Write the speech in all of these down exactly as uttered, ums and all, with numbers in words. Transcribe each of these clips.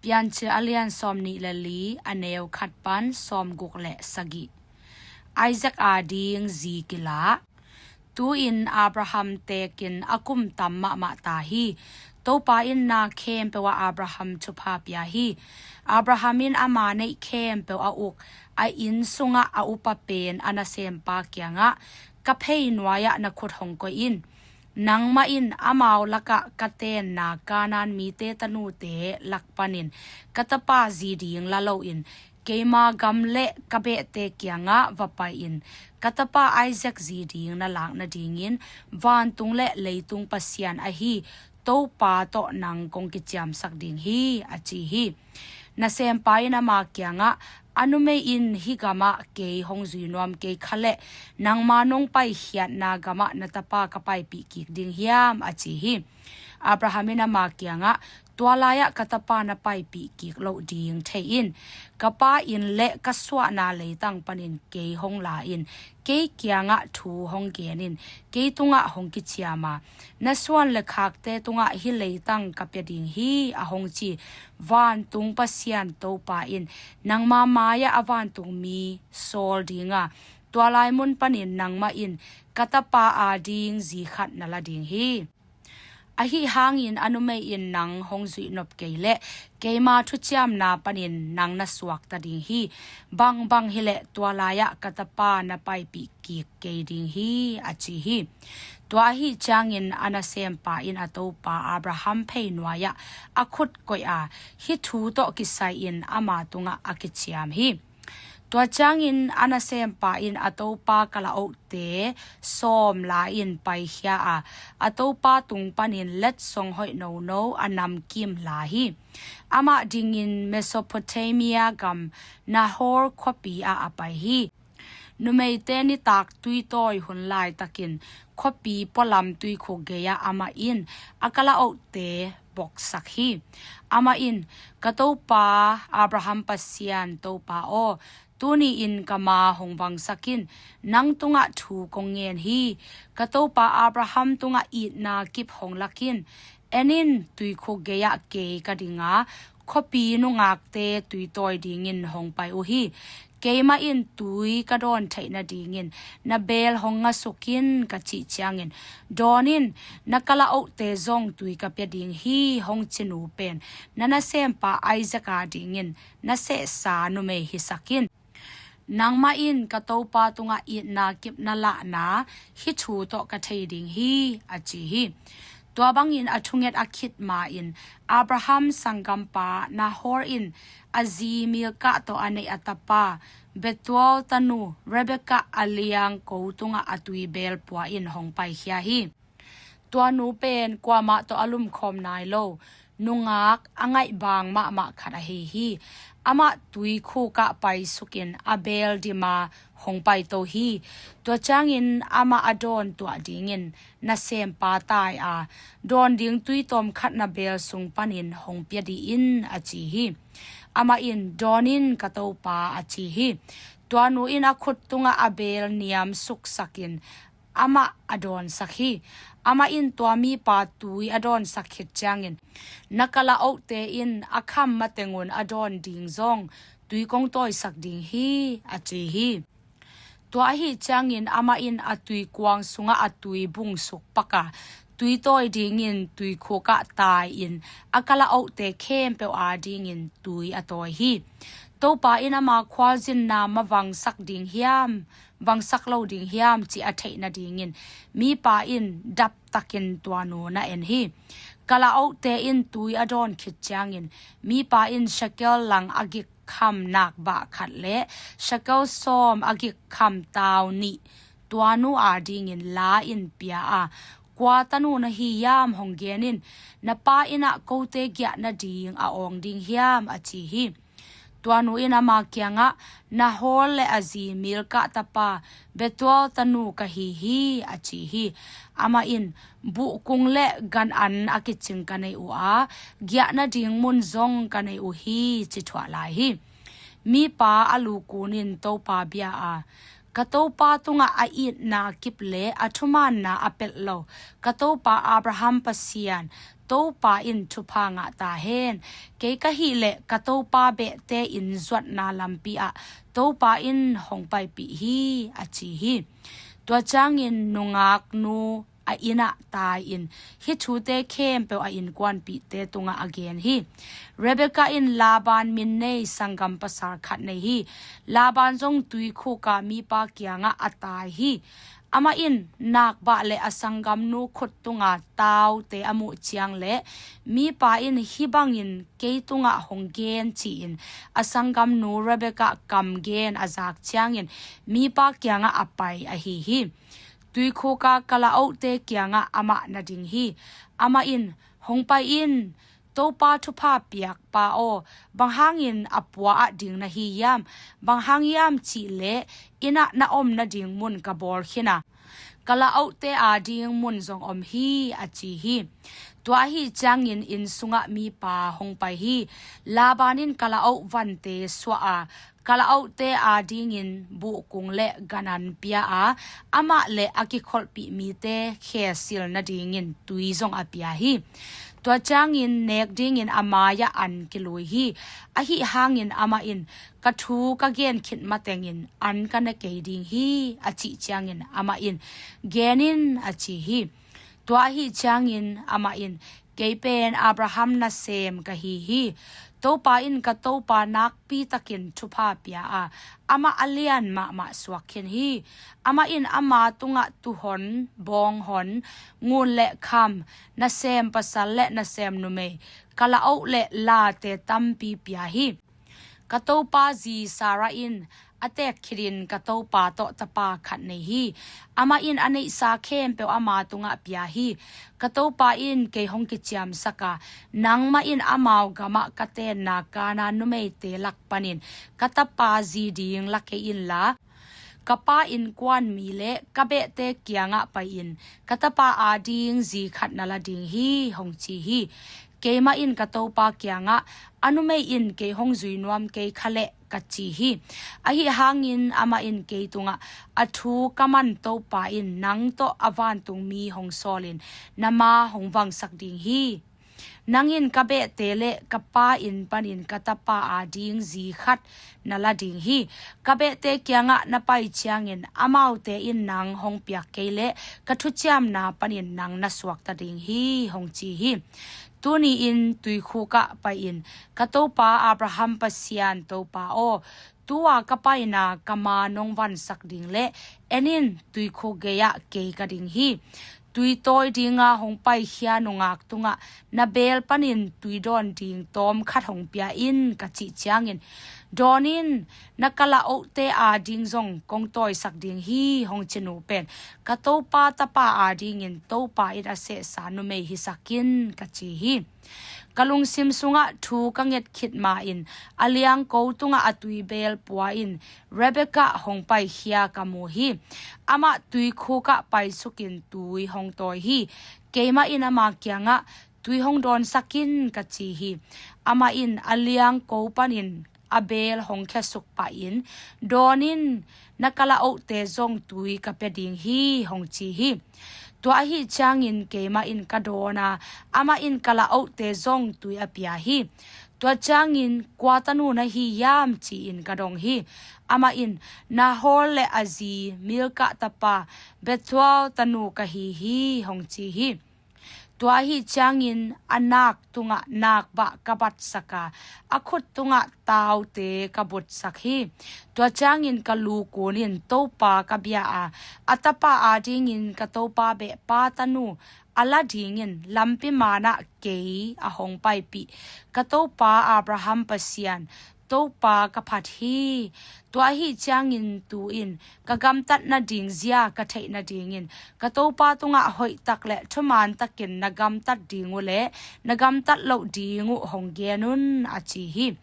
Piancil a lian sawmnih le li, a neu khat pan sawmguk le sagih. Isaac a ding zi kilah. Tu-in Abraham tekin a kum tam mahmah ta hi. Topa in na khempeuh ah Abraham thupha pia hi. Abraham in ama neih khempeuh a uk, a inn sungah a upa pen a nasempa kiangah, "Ka phei nuai-ah na khut hong koih in. Nangmah in amau lakah ka tenna Kanaan mite tanute lak panin ka tapa zi ding la loin, keima gam le ka behte kiangah va pai-in ka tapa Isaac zi ding na lak nadingin vantung le leitung Pasian ahi Topa tawh nang kong kiciamsak ding hi," a ci hi. Nasempa in ama kiangah, "A numei in hih gamah kei hong zui nuam kei kha leh, nangma nong paikhiatna gamah na tapa ka paipih kik ding hiam?" a ci hi. Abraham in ama kiangah, "Tua lai-ah ka tapa na paipih kik loh ding thei in. Ka pa inn le ka suahna leitang panin kei hong la in, kei kiangah thu hong gen in, kei tungah hong kiciam a, na suan le khakte tungah hih leitang ka pia ding hi," a hong ci. Vantung Pasian Topa in nangma mai-ah a vantungmi sawl ding a, tua lai mun panin nangmah in ka tapa a ding zi khat na la ding hi. Ahi hangin a numei in nang hong zuih nop kei leh, keima thuciamna panin nang na suakta ding hi. Bangbang hileh tua lai-ah ka tapa na paipih kik kei ding hi, a ci hi. Tua ahi ciangin a nasempa in a topa Abraham phei nuai-ah a khut koih a, hih thu tawh kisai-in ama tungah a kiciam hi. Tua ciangin a nasempa in a topa kalaohte sawm la-in paikhia a, a topa tung panin letsong hoih nono a namkim la hi. Amah dingin Mesopotamia gam Nahor khuapi ah a pai hi. Numeite nitak tuitawi hun laitakin khuapi pualam tuikhuk gei-ah amah in a kalaohte boksak hi. Amah in, "Ka topa Abraham Pasian Topa aw, tuni-in ka ma hong vangsak in, nang tungah thu kong ngen hi. Ka topa Abraham tungah itna kip hong lak in. En in, tuikhuk gei-ah kei ka ding a, khuapi nungakte tuitawi dingin hong pai uh hi. Keimah in tui ka dawn theih nadingin na beel hong ngasuk in," ka cih ciangin, "Dawn in, na kalaohte zong tui ka pia ding hi," hong ci nu pen na nasempa Isaac a dingin na sehsa numei hisak in. Nangmah in ka topa tungah itna kip na lahna hih thu tawh ka thei ding hi, a ci hi. Tua bangin a thunget a khit ma-in Abraham sanggampa Nahor in a zi Milkah tawh a neih a tapa Bethuel tanu Rebekah a liangko tungah a tuibeel pua in hong paikhia hi. Tua nu pen kuamah tawh a lumkhawm nai lo, nungak a ngaihbang mahmah khat ahi hi. Amah tuikhuk ah paisukin a beel dim a hong paito hi. Tua ciangin amah a dawn tuah dingin nasempa tai a, "Dawn ding tuitawm khat na beel sung panin hong pia dih in," a ci hi. Amah in, "Dawn in, ka topa," a ci hi. Tua nu in a khut tungah a beel niam suksakin amah a dawnsak hi. Amah in tua mipa tui a dawnsak khit ciangin, "Na kalaohte in a kham matengun a dawn ding zong tui kong tawisak ding hi," a ci hi. Tua ahi ciangin amah in a tuikuang sungah a tuibung suk pak a, tuitawi dingin tuikhuk ah tai-in a kalaohte khempeuh a dingin tui a tawi hi. Topa in ama khualzinna mavangsak ding hiam, vangsak lo ding hiam cih a theih nadingin mipa in daptakin tua nu na en hi. Kalaohte in tui a dawn khit ciangin mipa in shekel lang a gik kham nakbah khat le shekel sawm a gik kham tau nih tua nu a dingin la-in pia a, "Kua tanu na hi hiam hong gen in. Na pa inn ah kote giah nading a awng ding hiam?" a ci hi. Tua nu in ama kiangah, "Nahor le a zi Milkah tapa Bethuel tanu ka hi hi," a ci hi. Amah in, "Buhkung le gan an a kicing ka nei uh a, giah nading mun zong ka nei uh hi," ci thuah lai hi. Mipa a lukun in Topa bia a, Ka topa tungah a itna kip le a thumaanna a pelh lo ka topa Abraham Pasian, topa in thupha ngah ta hen. Kei ka hih leh ka topa behte in zuatna lampi ah topa in hong paipih hi, a ci hi. Tua ciangin nungaknu a inn ah tai-in hih thute khempeuh a innkuanpihte tungah a gen hi. Rebekah in Laban min nei sanggam pasal khat nei hi. Laban zong tuikhuk ah mipa kiangah a tai hi. Amah in nakbah le a sanggamnu khut tunga taute a muh ciang le mipa in hih bangin kei tungah hong gen ci-in a sanggamnu Rebekah kam gen a zak ciangin mipa kiangah a pai ahi hi. Tuikhuk ah ka la-ohte kiangah amah na ding hi. Amah in, hong pai in, Topa thupha piakpa aw, bang hangin a pua ah ding na hi hiam? Bang hang hiam cih leh inn ah na om nading mun ka bawl khin a, ka la-ohte ading mun zong om hi, a ci hi. Tua ahi ciangin inn sungah mipa hong pai hi. Laban in ka la-oh vante suah a, ka la-ohte adingin buhkung le ganan pia a, amah le a kikholhpih mite khesil nadingin tui zong a pia hi. Tua ciangin nek dingin a mai-ah an kilui hi. Ahi hangin amah in, ka thu ka gen khit matengin an ka ne kei ding hi, a cih ciangin amah in, gen in, a ci hi. Tua ahi ciangin amah in, kei pen Abraham nasem ka hi hi. Topa in ka topa nakpi takin thupha pia a, amah a lian mahmah suak khin hi. Amah in ama tungah tuuhon, bawnghon, ngun le kham, nasem pasal le nasem numei, ka la-oh le late tampi pia hi. Ka topa zi Sarah in a teek khitin ka topa tawh tapa khat nei hi. Amah in a neihsa khempeuh ama tungah pia hi. Ka topa in kei hong kiciamsak a, nangmah in amau gamah ka tenna Kanaan numeite lak panin ka tapa zi ding la kei inla, ka pa innkuan mi le ka behte kiangah pai-in ka tapa ading zi khat na la ding hi, hong ci hi. Keimah in ka topa kiangah, a numei in kei hong zui nuam kei kha leh, ka ci hi. Ahi hangin amah in kei tungah, a thu ka man Topa in nang tawh a vantungmi hong sawlin na ma hong vangsak ding hi. Nang in ka behte le ka pa inn panin ka tapa ading zi khat na la ding hi. Ka behte kiangah na pai ciangin amaute in nang hong piak kei leh ka thuciamna panin nang na suakta ding hi, hong ci hi. Tuni-in tuikhuk ah pai-in, ka topa Abraham Pasian, Topa aw, tu-a ka paina ka ma nong vansak ding le en in, tuikhuk gei-ah kei ka ding hi. Tui tawi dinga hong paikhia nungak tungah na beel panin tui dawn ding tawm khat hong pia in, ka cih ciangin, dawn in, na ka la-ohte ading zong kong tawisak ding hi, hong ci nu pen ka topa tapa adingin Topa in a sehsa numei hisak in, ka ci hi. Ka lungsim sungah thu ka nget khit ma-in a liangko tungah a tuibeel pua-in Rebekah hong paikhia ka mu hi. Amah tuikhuk ah paisukin tui hong tawi hi. Keimah in ama kiangah, tui hong dawnsak in, ka ci hi. Amah in a liangko panin a beel hong khiasuk pahin, dawn in, na ka la-ohte zong tui ka pia ding hi, hong ci hi. Tua ahi ciangin keimah in ka dawn a, amah in ka la-ohte zong tui a pia hi. Tua ciangin, kua tanu na hi hiam, ci-in ka dong hi. Amah in, Nahor le a zi Milkah tapa Bethuel tanu ka hi hi, hong ci hi. Tua ahi ciangin a nak tungah nakbah ka batsak a, a khut tungah taute ka butsak hi. Tua ciangin ka lu kunin Topa ka bia a, a tapa adingin ka topa behpa tanu a la dingin lampi manah kei a hong paipih ka topa Abraham Pasian, Topa ka phat hi. Tua ahi ciangin tu-in ka gamtat nading zia ka theih nadingin ka topa tungah hoihtak le thumaantakin na gamtat ding uh le na gamtat loh ding uh hong gen un, a ci hi.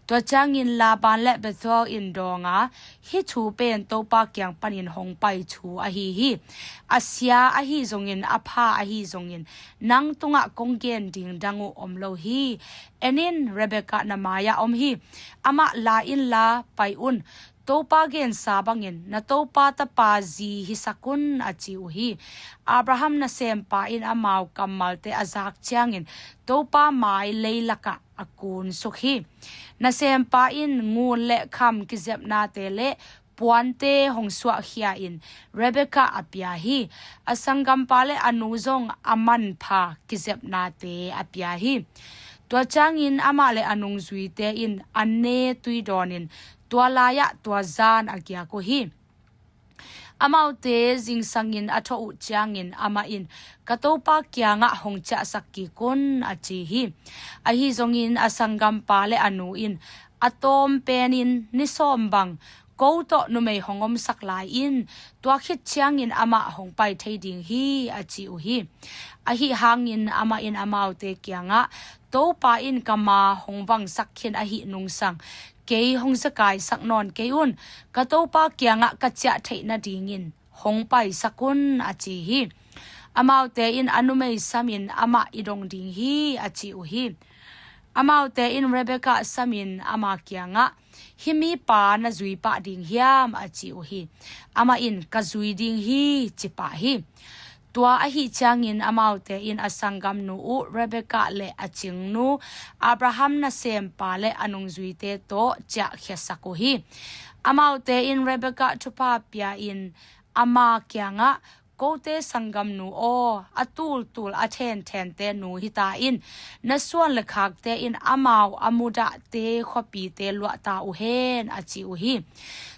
Tua ciangin Laban le Bethuel in dawng a, hih thu pen Topa kiang panin hong pai thu ahi hi. A sia ahi zongin a pha ahi zongin nang tungah kong gen ding dang uh om lo hi. En in, Rebekah na mai-ah om hi. Amah la inla pai un. Topa gensa bangin na topa tapa zi hisak un, a ci uh hi. Abraham nasempa in amau kammalte a zak ciangin Topa mai leilakah a kunsuk hi. Nasempa in ngun le kham kizepnate le puante hong suahkhia in Rebekah a pia hi. A sanggampa le a nu zong a manpha kizepnate a pia hi. Tua ciangin amah le a nungzuite in an ne tui dawnin tua lai-ah tua zan a giak uh hi. Amaute zingsangin a thawh uh ciangin amah in, "Ka topa kiangah hong ciahsak kik un," a ci hi. Ahi zongin a sanggampa le a nu in, "A tawm penin ni sawm bang ko tawh numei hong omsak lai in, tua khit ciangin amah hong pai thei ding hi," a ci uh hi. Ahi hangin amah in amaute kiangah, "Topa in ka ma hong vangsak khin ahih nungsang kei hong zakaisak nawn kei un, ka topa kiangah ka ciah theih nadingin hong paisak un," a ci hi. Amaute in, "A numei samin amah i dong ding hi," a ci uh hi. Amaute in Rebekah samin ama kiangah, "Hih mipa na zui pah ding hiam?" a ci uh hi. Amah in, "Ka zui ding hi," ci pah hi. Tua ahi ciangin amaute in a sanggamnu uh Rebekah le a cingnu Abraham nasempa le a nungzuite tawh ciahkhiasak uh hi. Amaute in Rebekah thupha pia in ama kiangah, "Kote sanggamnu aw, a tultul a thenthente nu hita in, na suan le khakte in amau a mudahte khuapite luahta uh hen," a ci uh hi.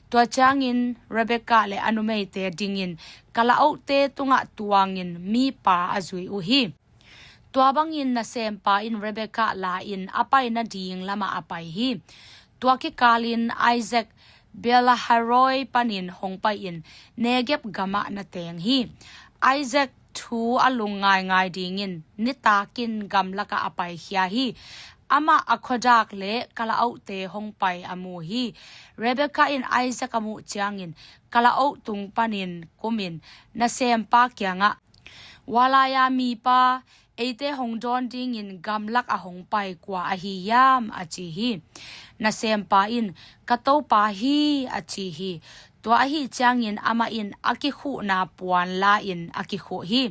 Tua ciangin Rebekah le a numeite dingin kalaohte tungah tuangin mipa a zui uh hi. Tua bangin nasempa in Rebekah la-in a pai nading lamah a pai hi. Tua kikalin Isaac Beerlahairoi panin hong pai-in Negeb gamah na teng hi. Isaac thu a lung ngaingai dingin nitakin gamlakah a paikhia hi. Amah a khuadak le kalaohte hong pai a mu hi. Rebekah in Isaac a muh ciangin kalaoh tung panin kumin nasempa kiangah, "Hua lai-a mipa eite hong dawn dingin gamlak a hong pai kua ahi hiam?" a ci hi. Nasempa in, "Ka topa hi," a ci hi. Tua ahi ciangin amah in a kikhuhna puan la-in a kikhuh hi.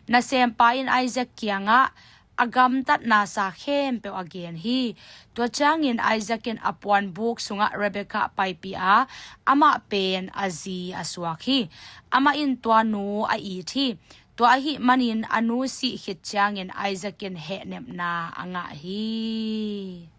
Nasempa in Isaac kiangah a gamtatna sa khempeuh a gen hi. Tua ciangin Isaac in a puanbuk sungah Rebekah paipih a, amah pen a zi a suak hi. Amah in tua nu a it hi. Tua ahih manin a nu sih khit ciangin Isaac in hehnepna a ngah hi.